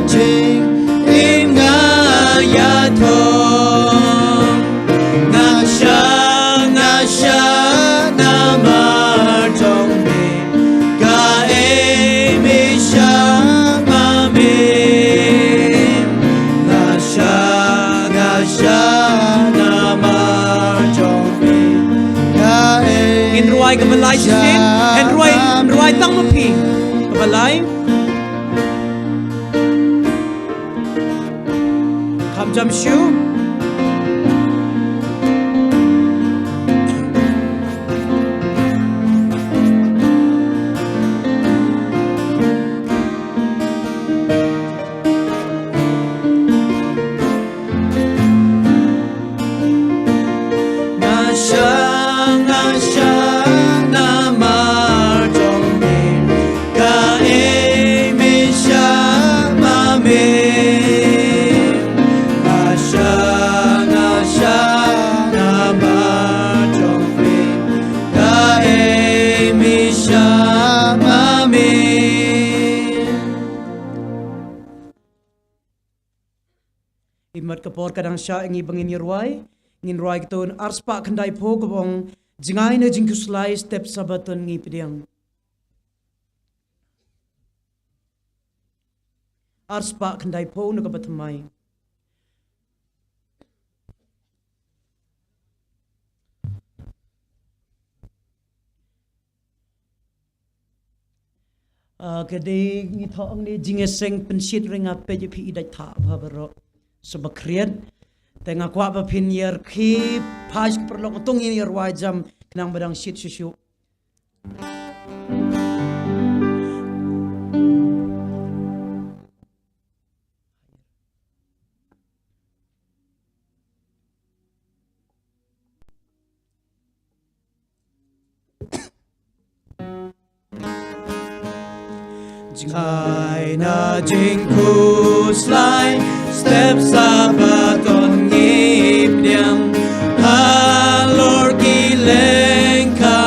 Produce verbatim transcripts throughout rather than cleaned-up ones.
Jing im nga ïathong, nga sha, nga sha namar jong me, ka ei me sha ma me. Nga sha, nga sha namar jong me, ka ei. Ngin rwai kaba lai shisien, ngin rwai, rwai tang ma phi. Kaba lai. Kham jam shuh. Nga sha, nga sha namar jong me, ka ei me sha ma me. Nga sha, nga sha namar jong me, ka ei me sha ma me. Imat ka por ka dang shah ïa ngi ba ngin ïa rwai. Ngin rwai katto arspah khyndai phew kaba ong, jngai na jingkhuslai step Sabaton ngi pdiang. Arspah khyndai phew na kaba thymmai. Ah, ka dei ngi thoh ong ne jingïaseng pynshit ring a pej phi i dait tha ba baroh. Sa ba khriat. Te nga kwah ba phin ïa rkhie phai ka paralok, tang ïa rwai jam khnang ba dang shit shuh shuh. Jngai na jingkhuslai, step Sabaton ngi pdiang, halor ki lyngkha,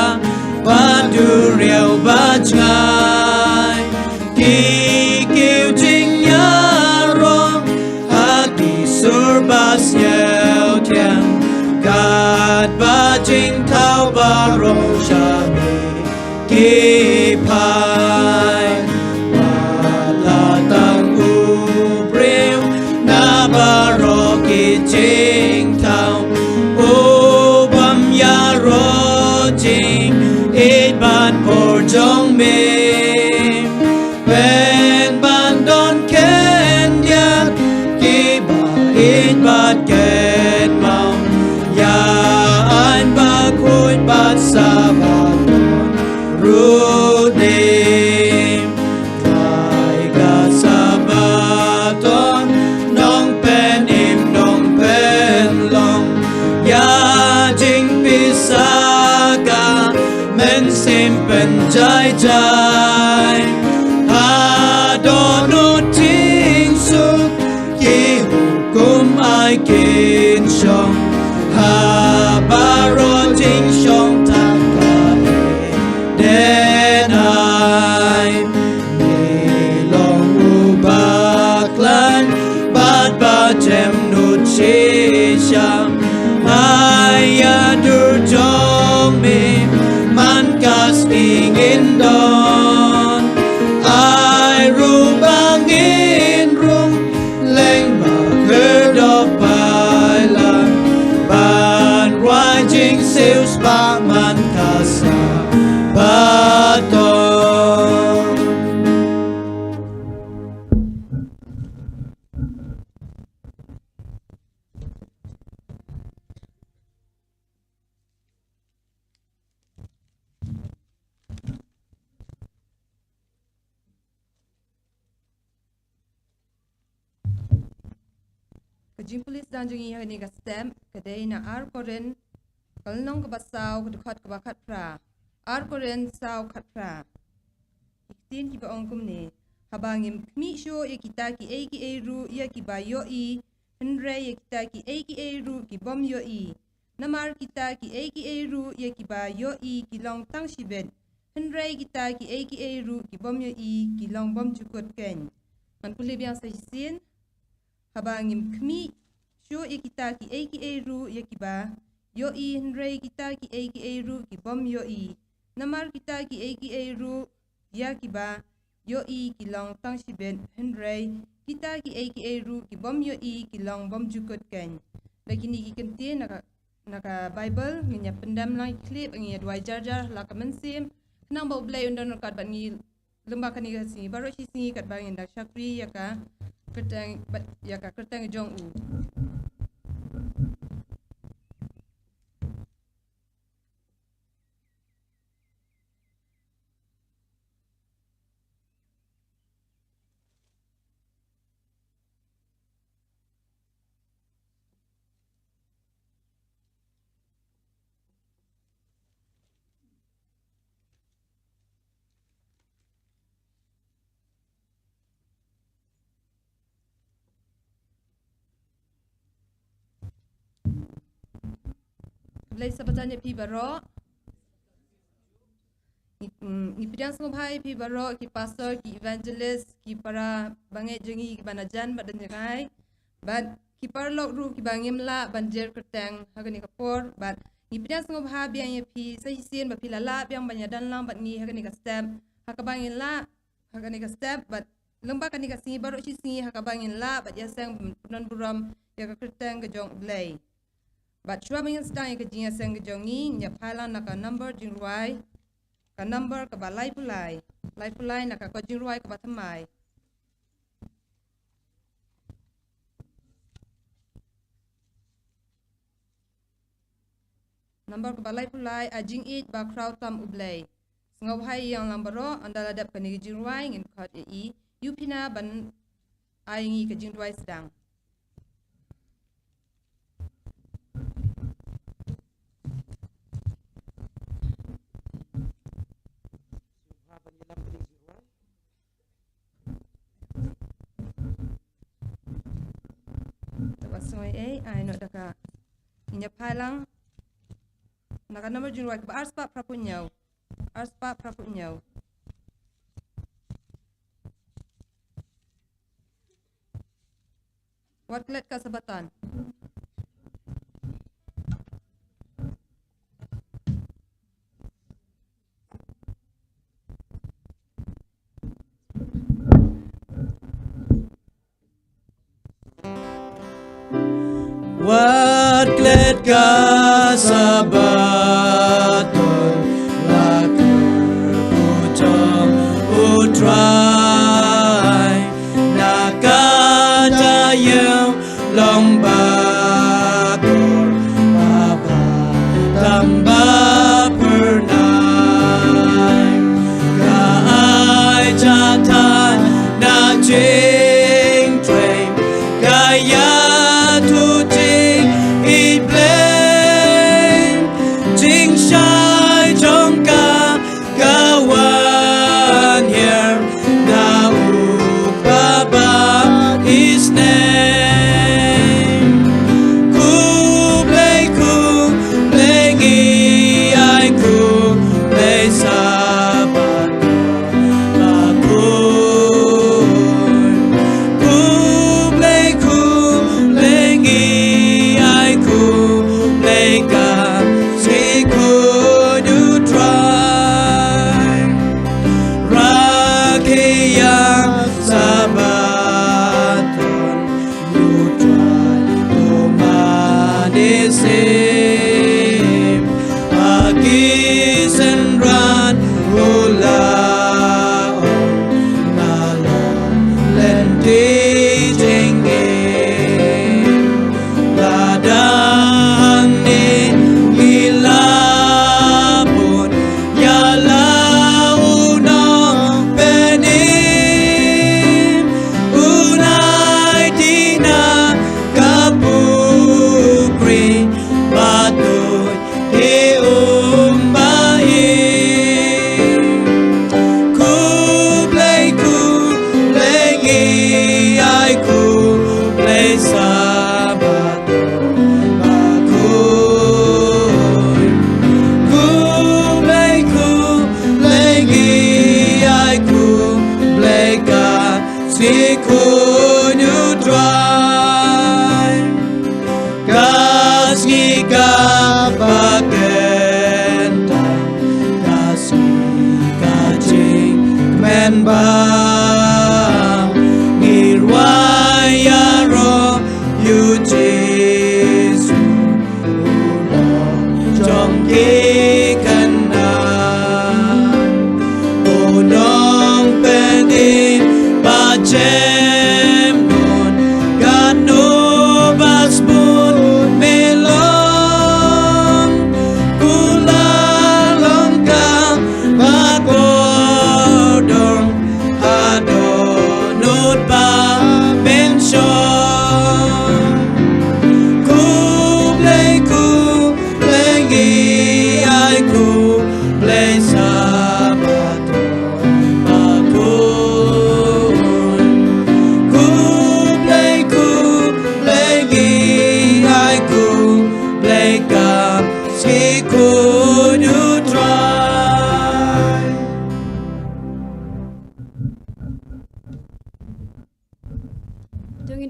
bad duriaw ba jngai. Ki kiew jingïaroh ha ki sur ba sniew thiang, katba jingthaw baroh sha me ki phai. Wat la tang u briew na baroh ki jingthaw, u bym ïaroh jingïeit bad por jong me. Pynban don khyndiat kiba ïeit bad kynmaw ïa aiñ ba khuid bad Sabaton ruh ne. Trai ka Sabaton nongpynim nongpynlong ïa jingpisa ka mynsiem pynjai jai. Haduh nud jingsuk ki hukum ai kin shong, ha baroh jingshong tang ka Eden ai. Me long u bakhlaiñ bad ba jem nud shisha ha ïa dur jong me, man ka sngi ngin don. Ai ruh ba ngin rung leng ba khyrdop paila, ban rwai jingsiewspah man ka Sabaton. Ka jingpule sdang jong ngi ha kane ka step ka dei na Ar Korinth, ka lynnong kaba saw, ka dkhot kaba khatphra. Ar Korinth saw khatphra. Ki ktien kiba ong kumne: Haba ngim khmih shuh ïa kita kiei kiei ruh ïa kiba ïohi, hynrei ïa kita kiei kiei ruh ki bym ïohi. Namar kita kiei kiei ruh ïa kiba ïohi ki long tang shibit, hynrei kita kiei kiei ruh ki bym ïohi ki long bymjukut keiñ. Ngan pule biang sa shisien. Haba ngim khmih shuh ïa kita kiei kiei ruh ïa kiba ïohi, hynrei kita kiei kiei ruh ki bym ïohi. Namar kita kiei kiei ruh ïa kiba ïohi ki long tang shibit, hynrei kita kiei kiei ruh ki bym ïohi ki long bymjukut keiñ. Da kine ki kyntien na ka, na ka Baibl, ngin ïa pyndem lang ïa ki khlieh, ngin ïa duwai jar jar la ka mynsiem, khnang ba U Blei un don ryngkat bad ngi lyngba kane ka sngi baroh shi sngi katba ngin da shakri ïa ka kyrteng, ïa ka kyrteng jong u. Blei Sabbaton ïa phi baroh. Ngi, mm, ngi pdiang sngewbha ïa phi baroh, ki pastor, ki evangelist, ki para bangeit jong ngi kiba na jan bad na jngai, bad ki paralok ruh kiba ngim lah ban jer kyrteng ha kane ka por, bad ngi pdiang sngewbha biang ïa phi sa shisien ba phi la lah biang ban ïadon lang bad ngi ha kane ka step, ha kaba ngin lah, ha kane ka step, bad lyngba kane ka sngi baroh shi sngi ha kaba ngin lah bad ïaseng pyndon burom ïa ka kyrteng ka jong U Blei. Bad shuwa ba ngin sdang ïa ka jingïaseng ka jong ngi, ngin ïa phai lang na ka number jingrwai, ka number kaba laiphew lai, laiphew lai na ka kot jingrwai kaba thymmai. Number kaba laiphew lai: A jingïeit ba khraw tam U Blei. Sngewbha ïa ngi lang baroh, ynda la dep kane ka jingrwai ngin khot ïa i Yupina ban ai ngi ka jingduwai sdang. Te ba sngewbha ei, ai noh da ka. Ngin ïa phai lang na ka number jingrwai kaba arspah phraphew hynñiew. Arspah phraphew hynñiew. Wat klet ka Sabbaton. Wat klet ka Sabbaton, la kyrkhu jong U Trai, na ka taïew long ba kor, ba bha tam ba phyrnai. Ka ai jingthaw na jingtrei, ka ïathuh jingïeit Blei, jingshai jong ka ka wan hiar na u Kpa ba isnei.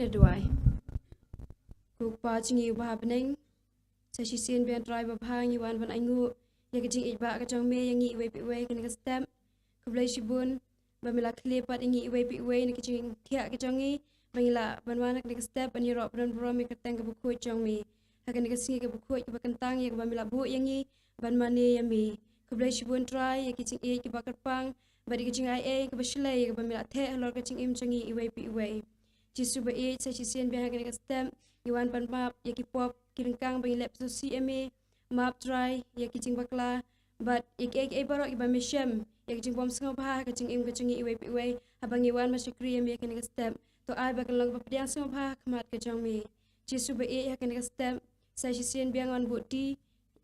Ngin duwai. Ko Kpa jong ngi uba ha bneng, sa shisien biang Trai babha ngi wan ban ainguh ïa ka jingïeit ba ka jong me ïa ngi iwei pa iwei ha kane ka step. Khublei shibun ba me la khleh pat ïa ngi iwei pa iwei na ka jingthiah ka jong ngi ba ngi lah ban wan ha kane ka step ban ïaroh pynban burom ïa ka kyrteng kaba khuid jong me. Ha kane ka sngi kaba khuid kaba kyntang ïa kaba me la buh ïa ngi ban mane ïa me. Khublei shibun Trai ïa ki jingïeit kiba kyrpang bad ïa ki jingai ei kaba shlei ïa kaba me la theh halor ka jingim jong ngi iwei pa iwei. Jisu ba ïeit, sa shisien biang ha kane ka step ngi wan ban map ïa ki pop ki lyngkang ba ngi leh pynsngewsih ïa me. Map Trai ïa ki jingbakla bad ïa kiei kiei baroh kiba me shem ïa ki jingbym sngewbha ha ka jingim ka jong ngi iwei pa iwei haba ngi wan ban shakri ïa me ha kane ka step. To ai ba kan long kaba pdiang sngewbha ha khmat ka jong me. Jisu ba ïeit, ha kane ka step sa shisien biang wan buhti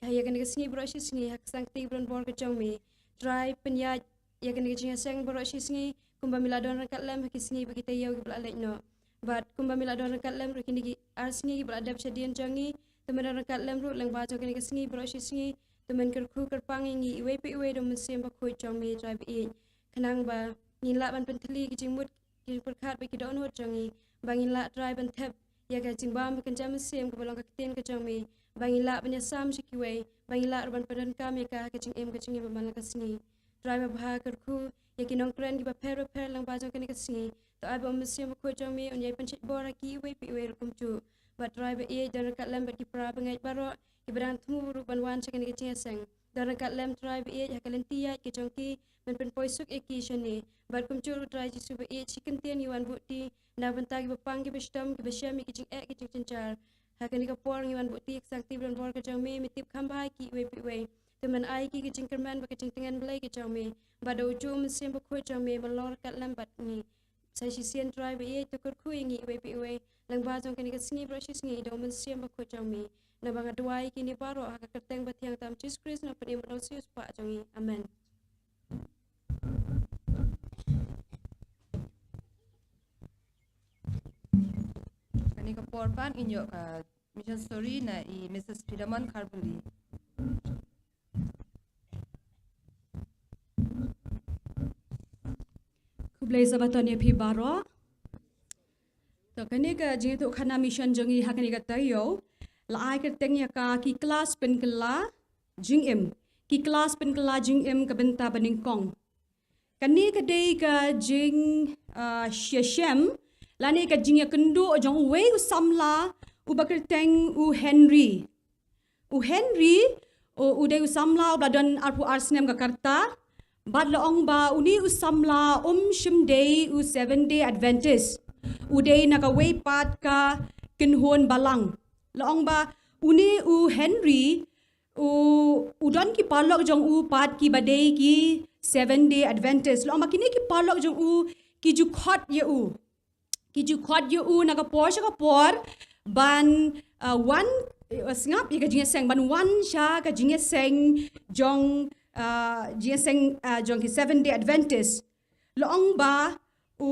ha ïa kane ka sngi baroh shi sngi ha ka sangti ba don bor ka jong me. Trai pynïaid ïa kane ka jingïaseng baroh shi sngi kumba me la don ryngkat lem ha ki sngi ba ki taïew kiba la leit noh. Bad kumba me la don ryngkat lem ruh kine ki ar sngi kiba la dep shadien jong ngi, to men don ryngkat lem ruh lyngba jong kane ka sngi baroh shi sngi. To men kyrkhu kyrpang ïa ngi iwei pa iwei da u Mynsiem Bakhuid jong me Trai ba ïeit, khnang ba ngin lah ban pynthylli ki jingmut ki jingpyrkhat bad ki dohnud jong ngi, ba ngin lah Trai ban thep ïa ka jingbam bad ka jingïaseng mynsiem kaba long ka ktien ka jong me, ba ngin lah ban ïasam sha kiwei, ba ngin lah ruh ban pyndonkam ïa ka ha ka jingim ka jong ngi ba man la ka sngi. Trai babha, kyrkhu ïa ki nongkren kiba pher bapher lyngba jong kane ka sngi. To ai ba u Mynsiem Bakhuid jong me un ïai pynshait bor ha ki iwei pa iwei ruh kumjuh. Bad Trai ba ïeit, don ryngkat lem bad ki para bangeit baroh kiba dang thmu ruh ban wan sha kane ka jingïaseng. Don ryngkat lem Trai ba ïeit ha ka lynti ïaid ka jong ki, men pynpoi suk ïa ki shane. Bad kumjuh ruh Trai Jisu ba ïeit, shi kyntien ngi wan buhti na ka bynta kiba pang kiba shitom kiba shem ïa ki jingeh ki jingjynjar. Ha kane ka por ngi wan buhti ha ka sangti ba don bor ka jong me, me tip kham bha ïa ki iwei pa iwei. To men ai ïa ki ka jingkyrmen bad ka jingtngen Blei ka jong me. Bad da ujuh u Mynsiem Bakhuid jong me men long ryngkat lem bad ngi. Sa shisien Trai ba ïeit, to kyrkhu ïa ngi iwei pa iwei lyngba jong kane ka sngi baroh shi sngi da u Mynsiem Bakhuid jong me. Naba nga duwai ïa kine baroh ha ka kyrteng ba thiang tam Jisu Khrist, u nongpynim bad u nongsiewspah jong ngi. Amen. Kane ka por pat ngin ïoh ka mission story na i Missus Philemon Kharbuli. Khublei Sabaton ïa phi baroh. To kane ka jingïathuhkhana mission jong ngi ha kane ka taïew la ai kyrteng ïa ka ki klas pynkylla jingim. Ki klas pynkylla jingim ka bynta ba nyngkong. Kane ka dei ka jing, ah, ïashem lane ka jingïakynduh jong uwei u samla uba kyrteng u Henry. U Henry u, u dei u samla uba la don arphew ar snem ka rta. Bad la ong ba une u samla um shym dei u Seventh Day Adventist. U dei na kawei pat ka kynhun balang. La ong ba une u Henry u, u don ki paralok jong u pat kiba dei ki Seventh Day Adventist. La ong ba kine ki paralok jong u ki ju khot ïa u. Ki ju khot ïa u na ka por sha ka por ban, uh, wan, uh, sngap ïa ka jingïaseng, ban wan sha ka jingïaseng jong, uh, jingïaseng, uh, jong ki Seventh Day Adventist. La ong ba u,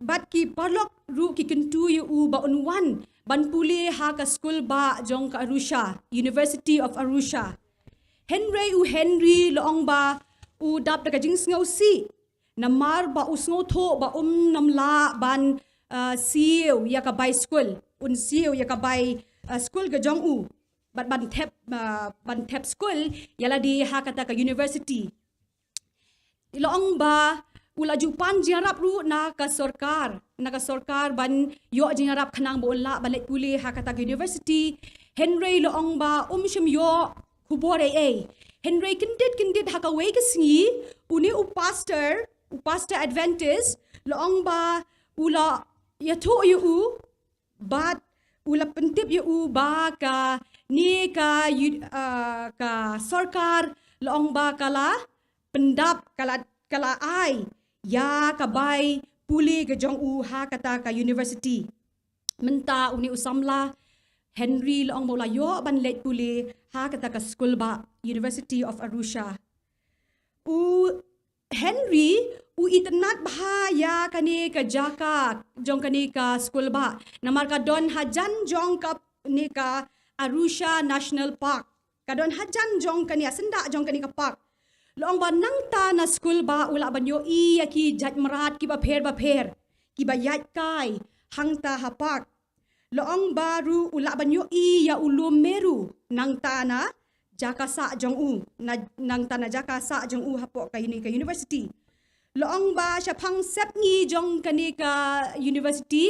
bad ki paralok ruh ki kyntu ïa u ba un wan ban pule ha ka skul bah jong ka Arusha, University of Arusha. Hynrei u Henry la ong ba u dap da ka jingsngewsih namar ba u sngewthuh ba um nym lah ban, uh, siew ïa ka bai skul, un siew ïa ka bai, uh, skul ka jong u. Bad ban thep, uh, ban thep skul ïa lade ha kata ka university. La ong ba u la ju pan jingïarap ruh na ka sorkar, na ka sorkar ban ïoh jingïarap khnang ba un lah ban leit pule ha kata ka university. Hynrei la ong ba um shym ïoh khubor ei ei. Hynrei kyndit kyndit ha kawei ka sngi une u pastor, u pastor Adventist, la ong ba u la ïathuh ïa u bad u la pyntip ïa u ba kane ka yu-, ah, ka sorkar la ong ba ka la pyndap, ka la, ka la ai ïa ka bai pule ka jong u ha kata ka university. Mynta une u samla Henry la ong ba u la ïoh ban leit pule ha kata ka skul bah, University of Arusha. U Henry u itynnad bha ïa kane ka jaka jong kane ka skul bah namar ka don hajan jong kane ka Arusha National Park. Ka don hajan jong kane, ha syndah jong kane ka park. La ong ba nangta na skul bah u lah ban ïohi ïa ki jait mrad kiba pher bapher, kiba ïaid kai hangta ha park. La ong ba ruh u lah ban ïohi ïa u lum Meru nangta na jaka sah jong u, na, nangta na jaka sah jong u hapoh kane ka university. La ong ba shaphang sepngi jong kane ka university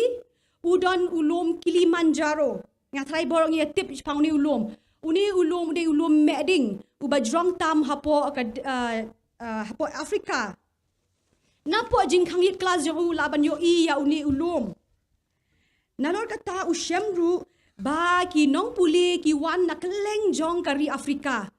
u don u lum Kilimanjaro. Nga tharai baroh ngi ïa tip shaphang une u lum. Une u lum u dei u lum Mehding uba jrong tam hapoh ka, uh, uh, hapoh Africa. Napoh jingkhang eight class jong u lah ban ïohi ïa une u lum. Nalor kata u shem ruh ba ki nongpule ki wan na kylleng jong ka ri Africa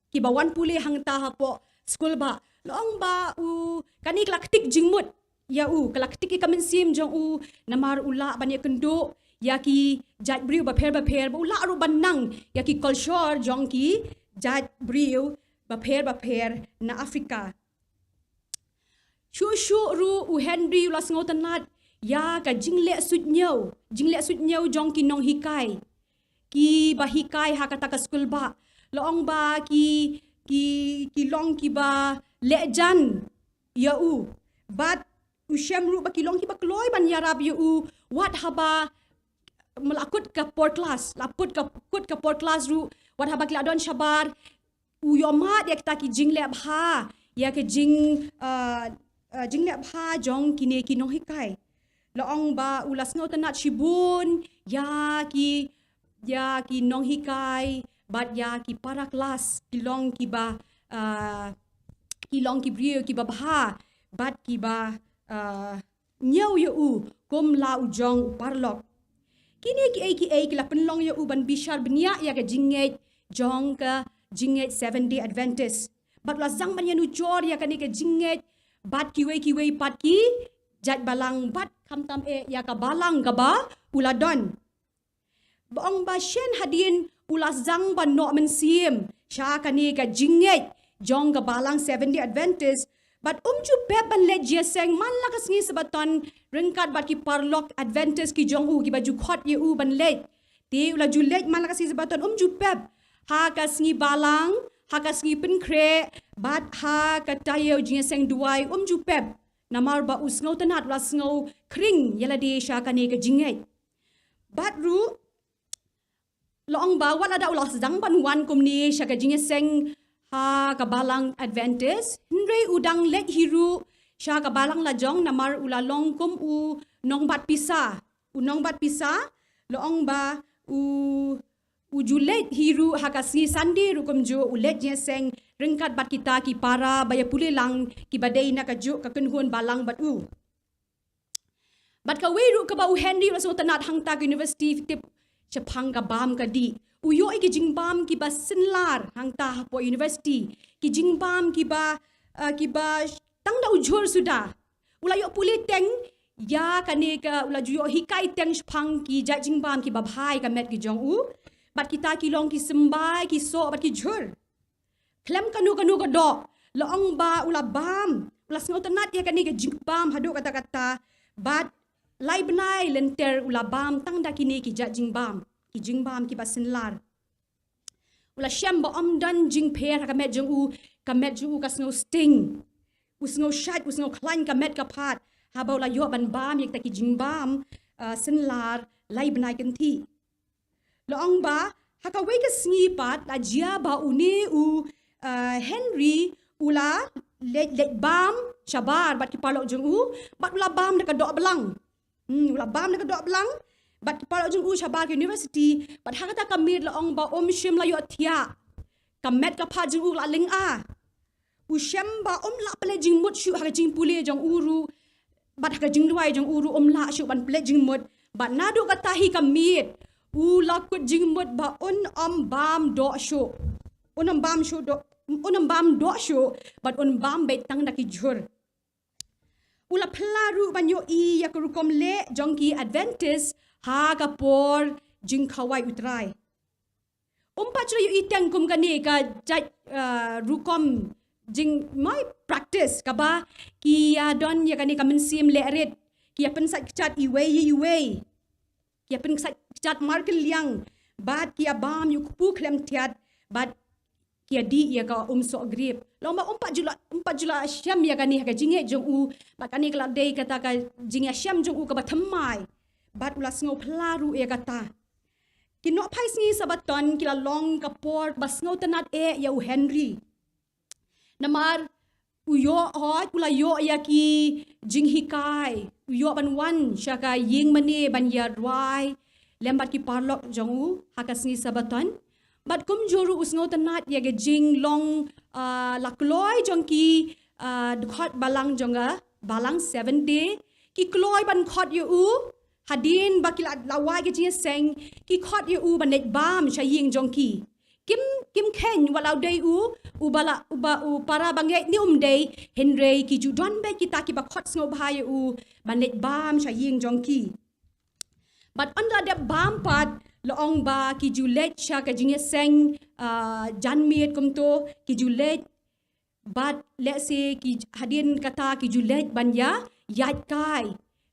kiba wan pule hangta hapoh skulbah. La ong ba u, kane ka la ktik jingmut ïa u, ka la ktik ïa ka mynsiem jong u, namar u lah ban ïakynduh ïa ki jait briew bapher bapher, ba u lah ruh ban nang ïa ki culture jong ki jait briew bapher bapher na Africa. Shuh shuh ruh u Henry u la sngewtynnat ïa ka jingleh suidñiew, jingleh suidñiew jong ki nonghikai kiba hikai ha kata ka skulbah. La ong ba ki, ki, ki long kiba leh jan ïa u. Bad u shem ruh ba ki long kiba kloi ban ïarap ïa u wat haba, ma la kut ka por klas, la kut ka, kut ka por klas ruh, wat haba ki la don shabar, u ïohmad ïa kita ki jingleh bha, ïa ka jing, uh, uh, jingleh bha jong kine ki nonghikai. La ong ba u la sngewtynnat shibun ïa ki, ïa ki nonghikai bad ïa ki para klas, ki long kiba, uh, ki long ki briew kiba bha bad kiba, uh, ñiew ïa u kum la u jong u paralok. Kine kiei kiei ki la pynlong ïa u ban bishar bniah ïa ka jingngeit jong ka jingngeit Seventh Day Adventist. Bad u la sdang ban ïanujor ïa kane ka jingngeit bad kiwei kiwei pat ki jait balang bad khamtam eh ïa ka balang kaba u la don. Ba ong ba shen hadien u la sdang ban noh mynsiem sha kane ka jingngeit jong ka balang Seventh Day Adventist. Bad um ju pep ban leit jingïaseng man la ka sngi Sabaton ryngkat bad ki paralok Adventist ki jong u kiba ju khot ïa u ban leit. Te u la ju leit man la ka sngi Sabaton, um ju pep ha ka sngi balang, ha ka sngi pynkhreh bad ha ka taïew jingïaseng duwai, um ju pep. Namar ba u sngewtynnat, u la sngewkhring ïa lade sha kane ka jingngeit. Bad ruh la ong ba wat lada u la sdang ban wan kumne sha ka jingïaseng ha ka balang Adventist, hynrei u dang leit hi ruh sha ka balang lajong namar u la long kum u nongbat pisa. U nongbat pisa, la ong ba u, u ju leit hi ruh ha ka sngi Sunday ruh kumjuh, u leit jingïaseng ryngkat bad kita ki para ba ïapule lang kiba dei na kajuh ka kynhun balang bad u. Bad kawei ruh kaba u Henry u la sngewtynnat hangta ka university, phi tip, shaphang ka bam ka dih. U ïoh ïa ki jingbam kiba synlar hangta hapoh university. Ki jingbam kiba, uh, kiba tang da u jhur suda. U la ïoh pule teng ïa kane ka, u la ju ïoh hikai teng shaphang ki jait jingbam kiba bha ïa ka met ki jong u. Bad kita ki long ki symbai, ki soh bad ki jhur. Khlem kano kano ka doh, la ong ba u la bam, u la sngewtynnat ïa kane ka jingbam haduh katta katta, bad lai bnai lynter u la bam tang da kine ki jait jingbam, ki jingbam kiba synlar. U la shem ba ym don jingpher ha ka met jong u, ka met jong u ka sngew sting. U sngew shait, u sngew khlaiñ ka met ka phad, haba u la ïoh ban bam ïa kita ki jingbam, uh, synlar lai bnai kynthih. La ong ba ha kawei ka sngi pat la jia ba une u, uh, Henry u la leit, leit bam shabar bad ki paralok jong u, bad u la bam da ka doh blang. Hmm, u la bam da ka doh blang bad ki paralok jong u shabar ka university, bad ha kata ka miet la ong ba um shym la ïohthiah. Ka met ka phad jong u la lynga. U shem ba um lah pynleit jingmut shuh ha ka jingpule jong u ruh, bad ha ka jingduwai jong u ruh um lah shuh ban pynleit jingmut. Bad naduh kata hi ka miet u la kut jingmut ba un ym bam doh shuh. Un ym bam shuh doh, un ym bam doh shuh, bad un bam beit tang da ki jhur. U la phylla ruh ban ïohi ïa ka rukom leh jong ki Adventist ha ka por jingkhawai U Trai. Um pat ju la ïohi teng kum kane ka jait, uh, rukom jingmai practice kaba ki ïa don ïa kane ka mynsiem leh rit, ki ïa pynsait kjat iwei ïa iwei, ki ïa pynsait kjat markylliang, bad ki ïa bam ïa u kpu khlem thiat, bad ki ïa dih ïa ka umsoh grep. La ong ba um pat ju la, um pat ju la shem ïa kane ha ka jingngeit jong u, bad kane ka la dei kata ka jingïashem jong u kaba thymmai. bad u la sngewphylla ruh ïa kata. Ki nohphai sngi Sabaton ki la long ka por ba sngewtynnad eh ïa u Henry. Namar u ïoh hoi, u la ïoh ïa ki jinghikai, u ïoh ban wan sha ka ïing mane ban ïa duwai lem bad ki paralok jong u ha ka sngi Sabaton. Bad kumjuh ruh u sngewtynnad ïa ka jinglong, ah, la kloi jong ki, ah, dkhot balang jong ka balang Seventh Day. Ki kloi ban khot ïa u, hadien ba ki la, la wai ka jingïaseng, ki khot ïa u ban leit bam sha ïing jong ki. Kim, kim kheiñ wat la u dei u, u ba la, u ba, u para bangeit ne um dei, hynrei ki ju don beit kita kiba khot sngewbha ïa u ban leit bam sha ïing jong ki. Bad ynda la dep bam pat, la ong ba ki ju leit sha ka jingïaseng, ah, janmiet kumto, ki ju leit, bad lehse ki, hadien kata ki ju leit ban ïa ïaid kai,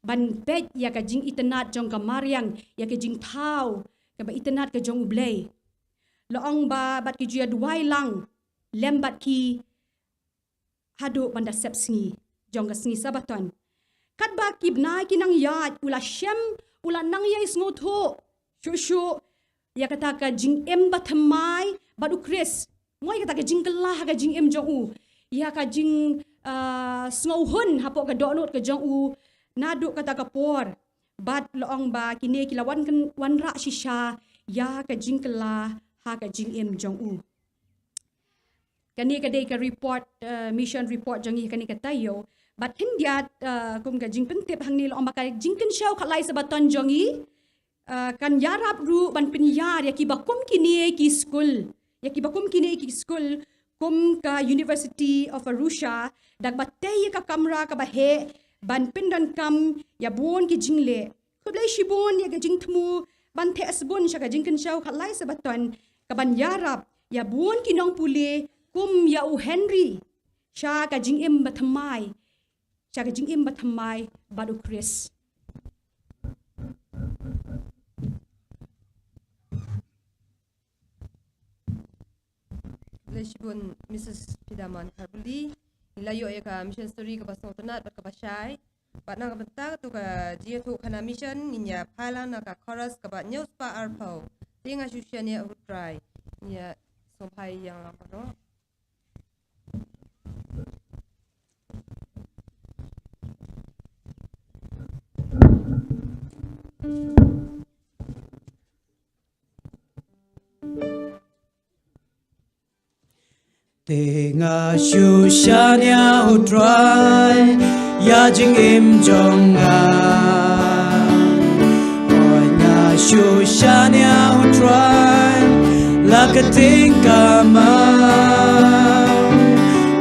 ban peit ïa ka jingitynnad jong ka mariang, ïa ka jingthaw kaba itynnad ka jong U Blei. La ong ba bad ki ju ïa duwai lang lem bad ki haduh ban da sep sngi jong ka sngi Sabaton. Katba ki bnai ki nang ïaid, u la shem, u la nang ïai sngewthuh shuh shuh ïa kata ka jingim bathymmai bad U Khrist. Mo ïa kata ka jingkylla ha ka jingim jong u, ïa ka jing, ah, sngewhun hapoh ka dohnud ka jong u naduh kata ka por. Bad la ong ba kine ki la wan kyn-, wanrah shisha ïa ka jingkylla ha ka jingim jong u. Kane ka dei ka report, eh, mission report jong ngi kane ka taïew. Bad khyndiat, eh, kum ka jingpyntip hangne, la ong ba ka jingkynshew khatlai Sabaton jong ngi, eh, kan ïarap ruh ban pynïar ïa kiba kum kine ki skul, ïa kiba kum kine ki skul kum ka University of Arusha, da kaba tei ïa ka kamra kaba heh ban pyndonkam ïa bun ki jingleh. Khublei shibun ïa ka jingthmu ban theh sbun sha ka jingkynshew khatlai Sabaton, kaban ïarap ïa bun ki nongpule kum ïa u Henry sha ka jingim bathymmai, sha ka jingim bathymmai bad U Khrist. Khublei shibun Missus Pidaman Kharbuli. Ngi la ïoh ïa ka mission story kaba sngewtynnat bad kaba shai. Bad na ka bynta katto ka jingïathuhkhana mission, ngin ïa phai lang na ka chorus kaba hynñiew spah arphew. Te nga shu shaniah ïa U Trai. Ngin ïa sngewbha ïa lang baroh. Te nga shu shaniah U Trai ïa jingim jong nga. Hooid nga shu shaniah U Trai la ka teng kamam.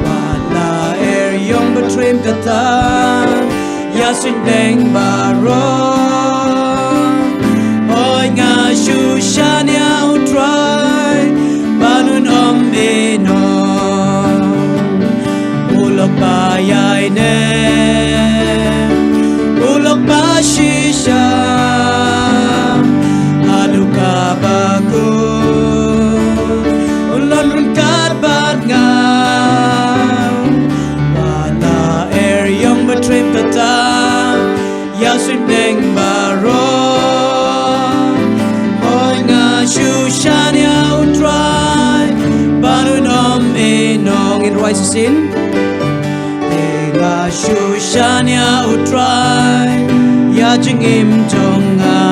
Wat la er ïong ba triem kata ïa suiñ bneng baroh. Hooid nga shu shaniah U Trai ban un ym ïehnoh. U lok ba ïaineh, u lok ba shisha haduh kaba kut, un long ryngkat bad nga. Wat la er ïong ba triem kata ïa suiñ bneng baroh. Hooid nga shu shaniah U Trai ban un ym ïehnoh. Ngin rwai shisien. Te nga shu shaniah U Trai ïa jingim jong nga.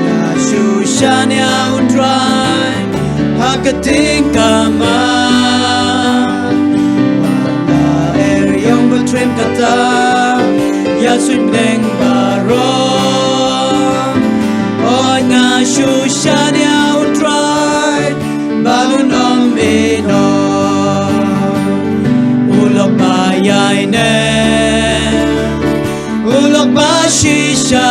Nga shu shaniah U Trai ha ka teng kamam. Wat la er ïong ba triem kata ïa suiñ bneng baroh. Hooid nga shu shaniah U Trai ban un ym ïehnoh. U lok ba ïaineh, u lok ba shisha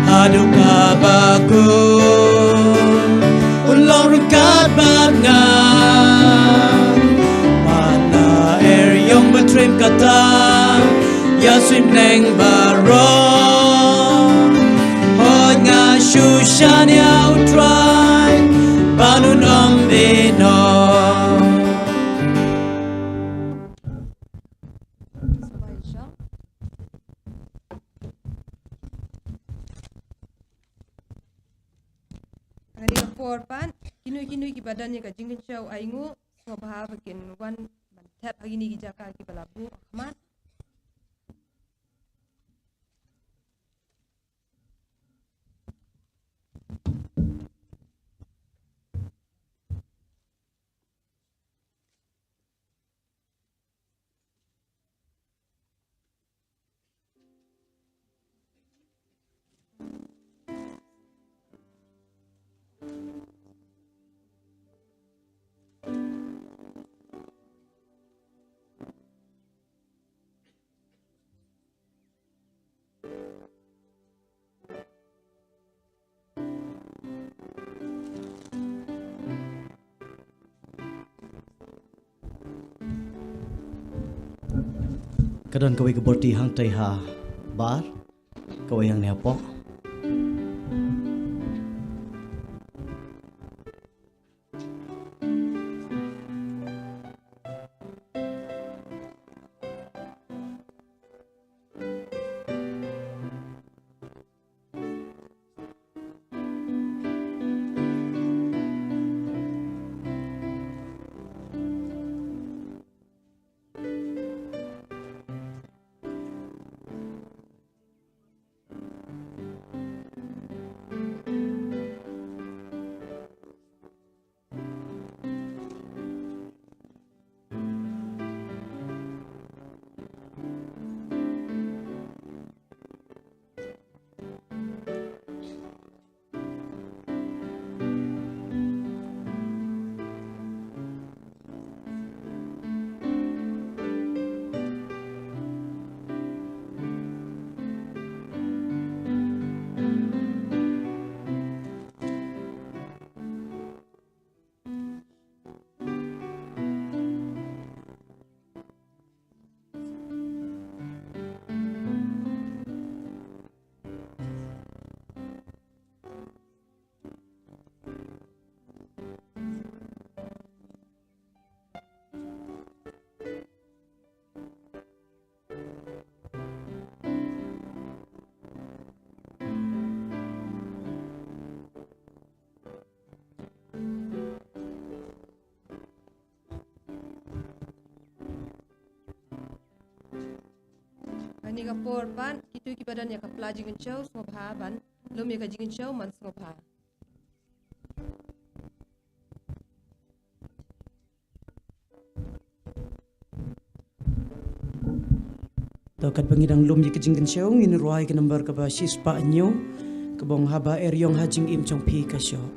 haduh kaba kut, un long ryngkat bad nga. Wat la er ïong ba triem kata ïa suiñ bneng baroh. Hooid nga shu shaniah U Trai ban un ym ïehnoh. Kane ka por pat, kino kino kiba don ïa ka jingkynshew ainguh, sngewbha ba kin wan ban thep ha kine ki jaka kiba la buh ha khmat. Ka don kawei ka borti hangtai ha bar, kawei hangne hapoh. Kane ka por pat, kito kiba don ïa ka pla jingkynshew, sngewbha ban lum ïa ka jingkynshew man sngewbha. To katba ngi dang lum ïa ka jingkynshew, ngin rwai ka number kaba shispah hynñiew, kaba ong Haba Eriong ha jingim jong phi ka shoh.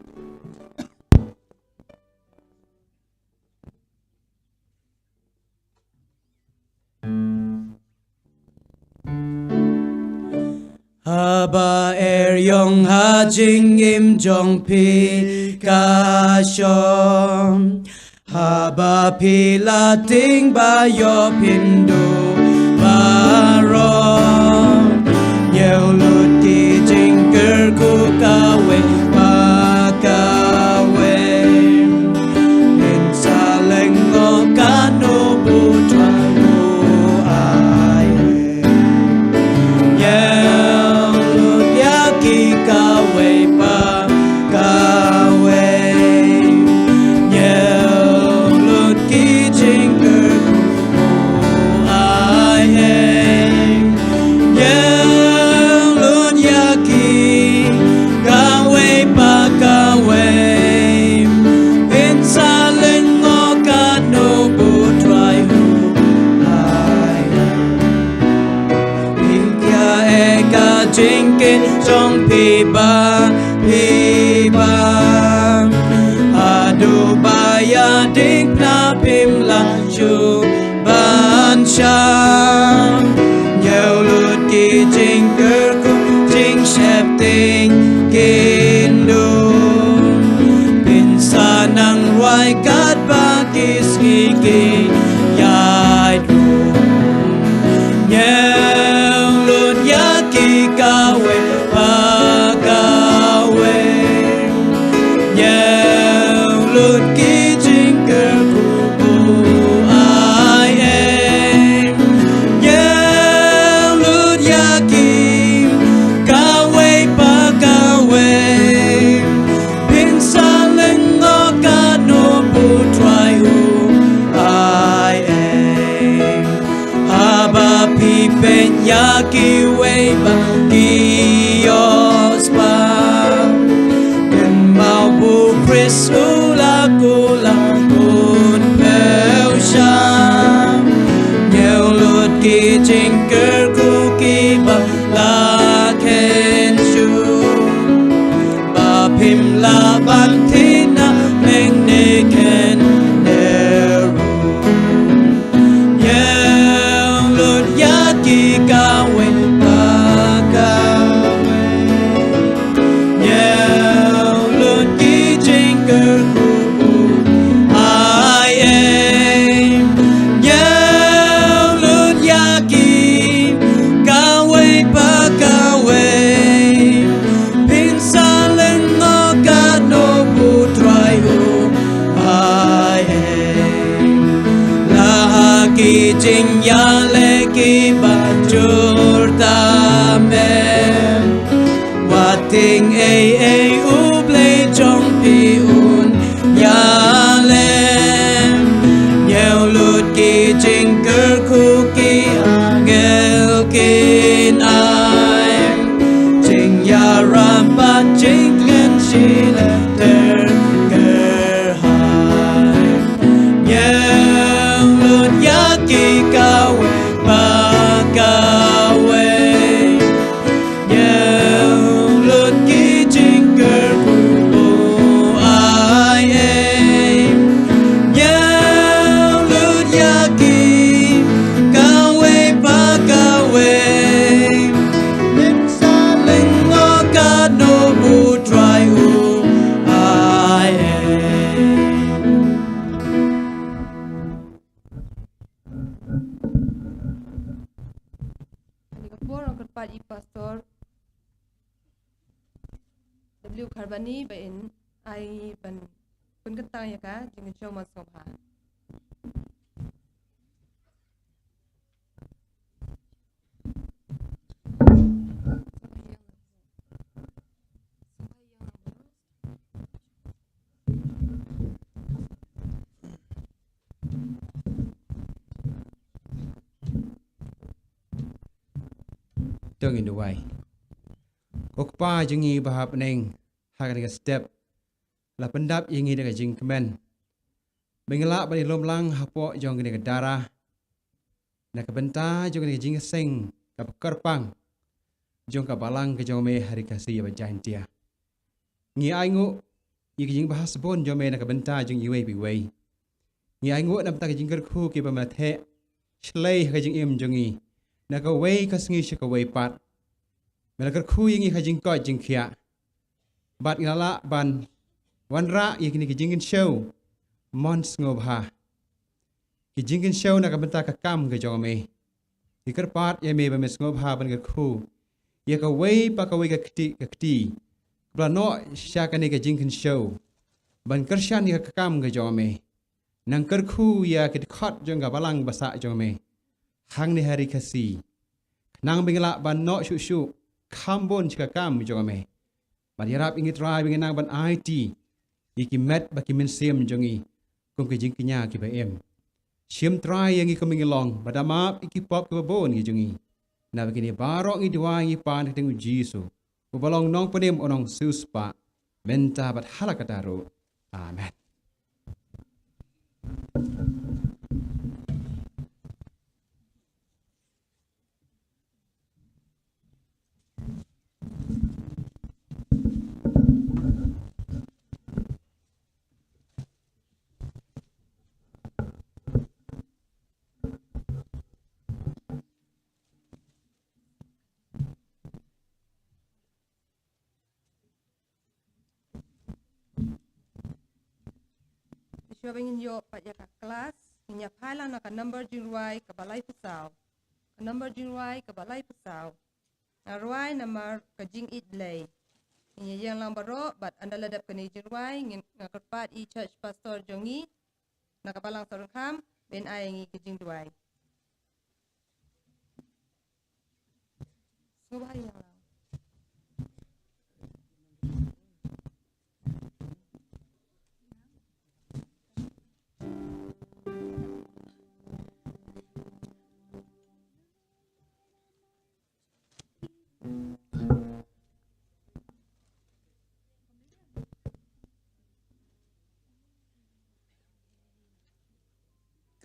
Haba Eriong ha jingim jong phi ka shoh. Haba phi la tieng ba ïoh phin duh baroh. Ñiew lut ki jingkyrkhu kawei pa kawei. Phin sa lyngngoh katno ba U Trai u ai. Ñiew lut ïa ki kawei pa kawei. Ñiew lut ki jingkyrkhu u ai. Ñiew lut ïa ki kawei pa kawei. Phin sa lyngngoh katno ba U Trai u ai. Phin ïa ïeh ka jingkit jong phi ba phi bam. Haduh ba ïa ding phna phim lah shuh ban shah. Ñiew lut ki jingkyrkhu jingsheptieng kin duh. Phin sa nang rwai katba ki sngi ki ïaid rung. Ñiew lut ïa ki kawei pa kawei. Ñiew lut ki jingkyrkhu u ai. Tina mengneken deru. Yau lut ya ki kawei pa kawei. Yau lut ki jingkyrkhu ai em. Yau lut ya ki kawei pa kawei. Pynsahlyngngoh katno u Trai u ai ei. La ha ki jingïaleh kiba jur tam em. Wat tieng ei ei, U Blei jong phi un ïaleh. Ñiew lut ki jingkyrkhu ki angel kin ai. Jingïarap bad jingkmen shi lynter kyrhai. Ñiew lut ïa ki kawei pa kawei. Ñiew lut ki jingkyrkhu u ai ei. Ñiew lut ïa ki kawei pa kawei. Pynsahlyngngoh katno u Trai u ai ei. Kane ka por ngan kyrpad ïa i Pastor W Kharbani ba in ai ban pynkyntang ïa ka jingkynshew Mon Sngewbha. To ngin duwai. Ko Kpa jong ngi ba ha bneng, ha kane ka step la pyndap ïa ngi da ka jingkmen ba ngin lah ban ïalum lang hapoh jong kane ka dara na ka bynta jong kane ka jingïaseng kaba kyrpang jong ka balang ka jong me ha Ri Khasi bad Jaintia. Ngi ainguh ïa ka jingbha shibun jong me na ka bynta jong iwei pa iwei. Ngi ainguh na ka bynta ka jingkyrkhu kiba me la theh shlei ha ka jingim jong ngi na kawei ka sngi sha kawei pat. Me la kyrkhu ïa ngi ha ka jingkoit jingkhiah bad ngi la lah ban wanrah ïa kine ki jingkynshew Mon Sngewbha. Ki jingkynshew na ka bynta ka kam ka jong me. Ngi kyrpad ïa me ba me sngewbha ban kyrkhu ïa kawei pa kawei ka kti ka kti kaba la noh sha kane ka jingkynshew ban kyrshan ïa ka kam ka jong me. Nang kyrkhu ïa ki dkhot jong ka balang ba sah jong me hangne ha Ri Khasi, khnang ba ngin lah ban noh shuh shuh kham bun sha ka kam jong me. Bad ïarap ïa ngi Trai ba ngin nang ban aiti ïa ki met bad ki mynsiem jong ngi kum ki jingkñia kiba im. Shim Trai ïa ngi kum ngi long, bad da map ïa ki pop kiba bun ki jong ngi. Naba kine baroh ngi duwai ngi pan ha ka kyrteng u Jisu, uba long Nongpynim u Nongsiewspah, mynta bad ha la kata ruh. Amen. Shuwa ba ngin ïoh pat ïa ka klas, ngin ïa phai lang na ka number jingrwai kaba laiphew saw. Ka number jingrwai kaba laiphew saw. Nga rwai namar ka jingïeit Blei. Ngin ïa ïeng lang baroh, bad ynda la dep kane jingrwai, ngin, nga kyrpad ïa i church pastor jong ngi na ka balang Sohryngkham ban ai ïa ngi ka jingduwai. Sngewbha ïeng lang.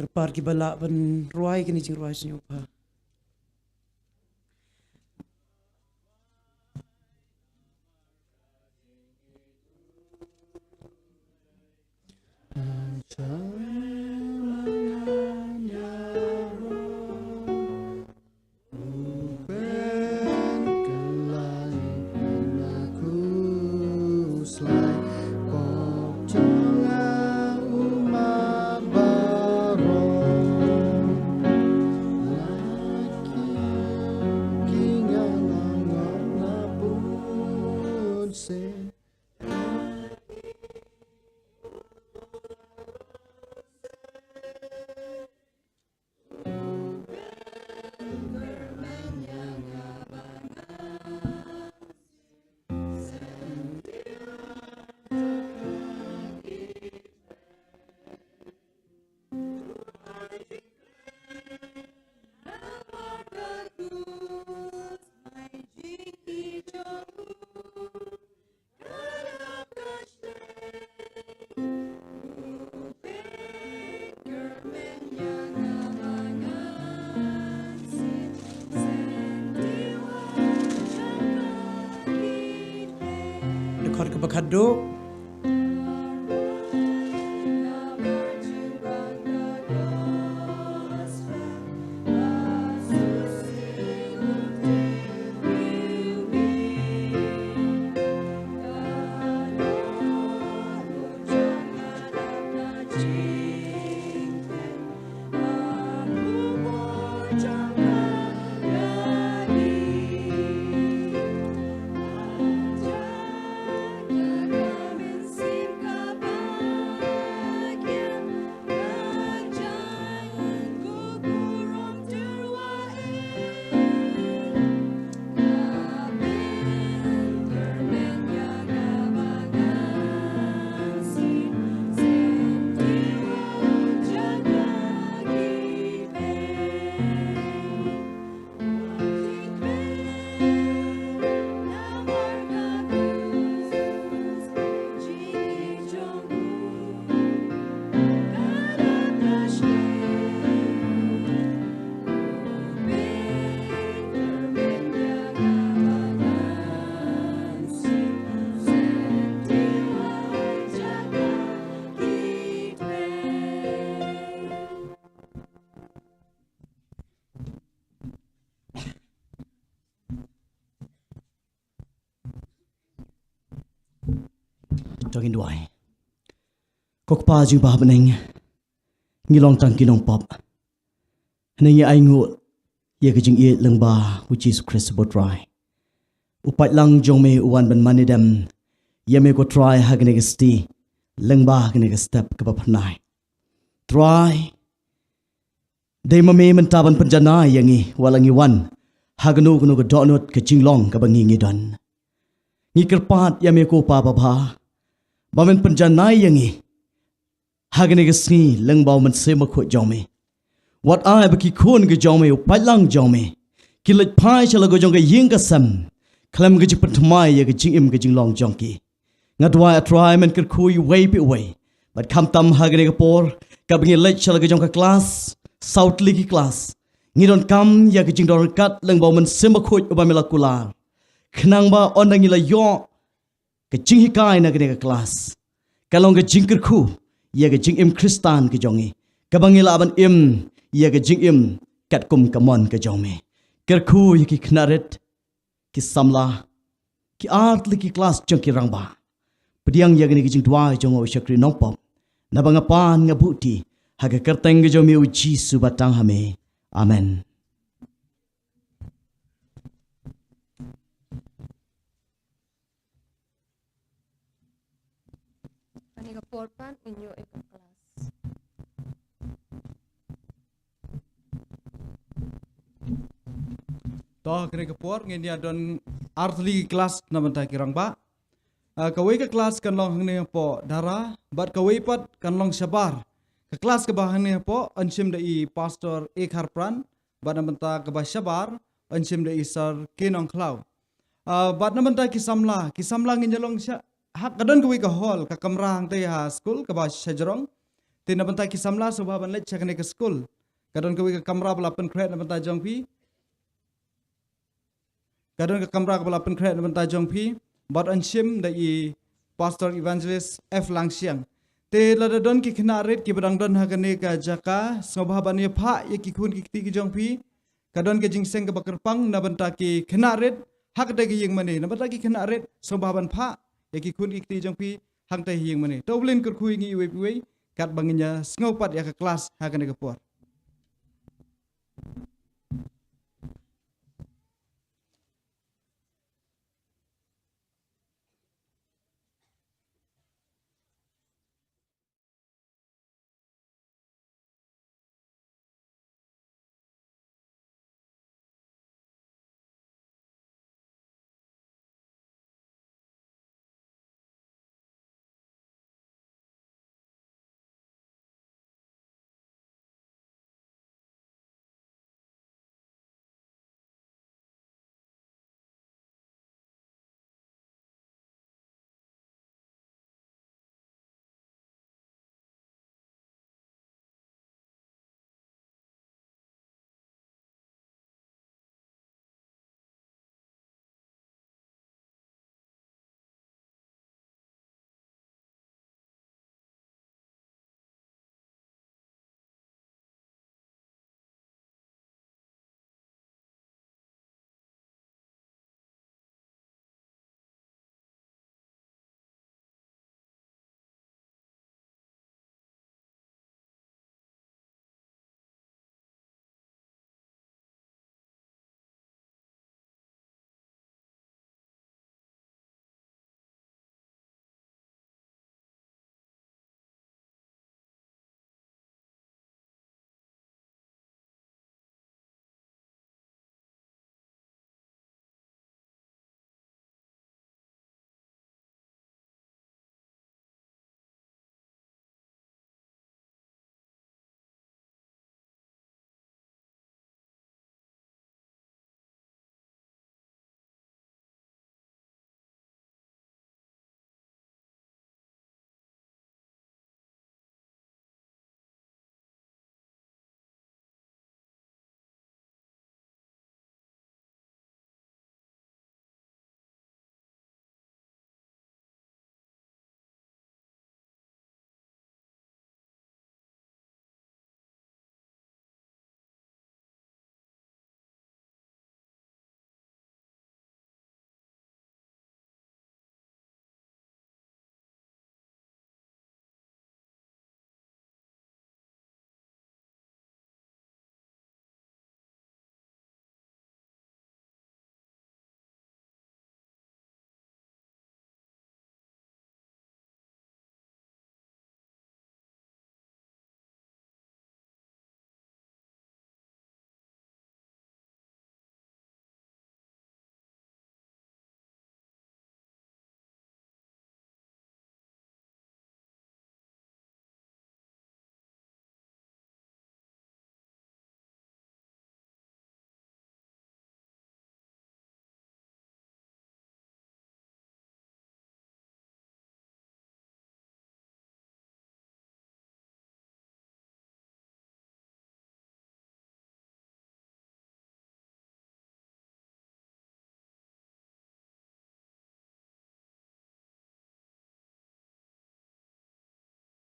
Kyrpad kiba lah ban rwai kine jingrwai sngewbha. Dkhot kaba khatduh. To ngin duwai. Ko Kpa jong ngi ba ha bneng, ngi long tang ki nongpop. Hynrei ngi ainguh ïa ka jingïeit lyngba u Jisu Khrist u Trai. U paidlang jong me u wan ban mane dem ïa me ko Trai ha kane ka sngi, lyngba kane ka step kaba phyrnai. Trai, dei ma me mynta ban pynjanai ïa ngi wat la ngi wan ha kano kano ka dohnud ka jinglong kaba ngi ngi don. Ngi kyrpad ïa me ko Pa babha ba men pynjanai ïa ngi ha kane ka sngi lyngba u Mynsiem Bakhuid jong me. Wat ai ba ki khun ki jong me, u paidlang jong me, ki leit phai sha la ka jong ka ïing ka sem khlem ka jingpynthymmai ïa ka jingim ka jinglong jong ki. Nga duwai A Trai men kyrkhu ïa uwei pa uwei. Bad khamtam ha kane ka por kaba ngi leit sha la ka jong ka klas, saw tylli ki klas, ngi donkam ïa ka jingdon ryngkat lyngba u Mynsiem Bakhuid uba me la kular, khnang ba ynda ngi la ïoh ka jinghikai na kane ka klas, ka long ka jingkyrkhu ïa ka jingim Khristan ka jong ngi, kaba ngi lah ban im ïa ka jingim katkum ka mon ka jong me. Kyrkhu ïa ki khynnah rit, ki samla, ki ar tylli ki klas jong ki rangbah. Pdiang ïa kane ka jingduwai jong u shakri nongpop, naba nga pan nga buh ti ha ka kyrteng ka jong me u Jisu ba tang ha me. Amen. Kane ka por pat ngin ïoh ïa ka klas. To, kane ka por ngin ïa don ar tylli ki klas na bynta ki rangbah. Ah, kawei ka klas kan long hangne hapoh Dara, bad kawei pat kan long shabar. Ka klas kaba hangne hapoh yn shim da i Pastor A Kharpran, bad na bynta kaba shabar yn shim da i Sir K Nongkhlaw. Ah, bad na bynta ki samla, ki samla ngin ïa long sha, ha ka don kawei ka hall, ka kamra hangtei ha skul kaba shajrong. Te na bynta ki samla sngewbha ban leit sha kane ka skul. Ka don kawei ka kamra ba la pynkhreh na bynta jong phi. Ka don ka kamra kaba la pynkhreh na bynta jong phi, bad yn shim da i Pastor Evangelist F Langshiang. Te lada don ki khynnah rit kiba dang don ha kane ka jaka, sngewbha ban ïa phah ïa ki khun ki kti ki jong phi. Ka don ka jingseng kaba kyrpang na bynta ki khynnah rit ha kata ka ïing mane, na bynta ki khynnah rit sngewbha ban phah ïa ki khun ki kti jong phi hangta ha ïing mane. To U Blei un kyrkhu ïa ngi iwei pa iwei katba ngin ïa sngew pat ïa ka klas ha kane ka por.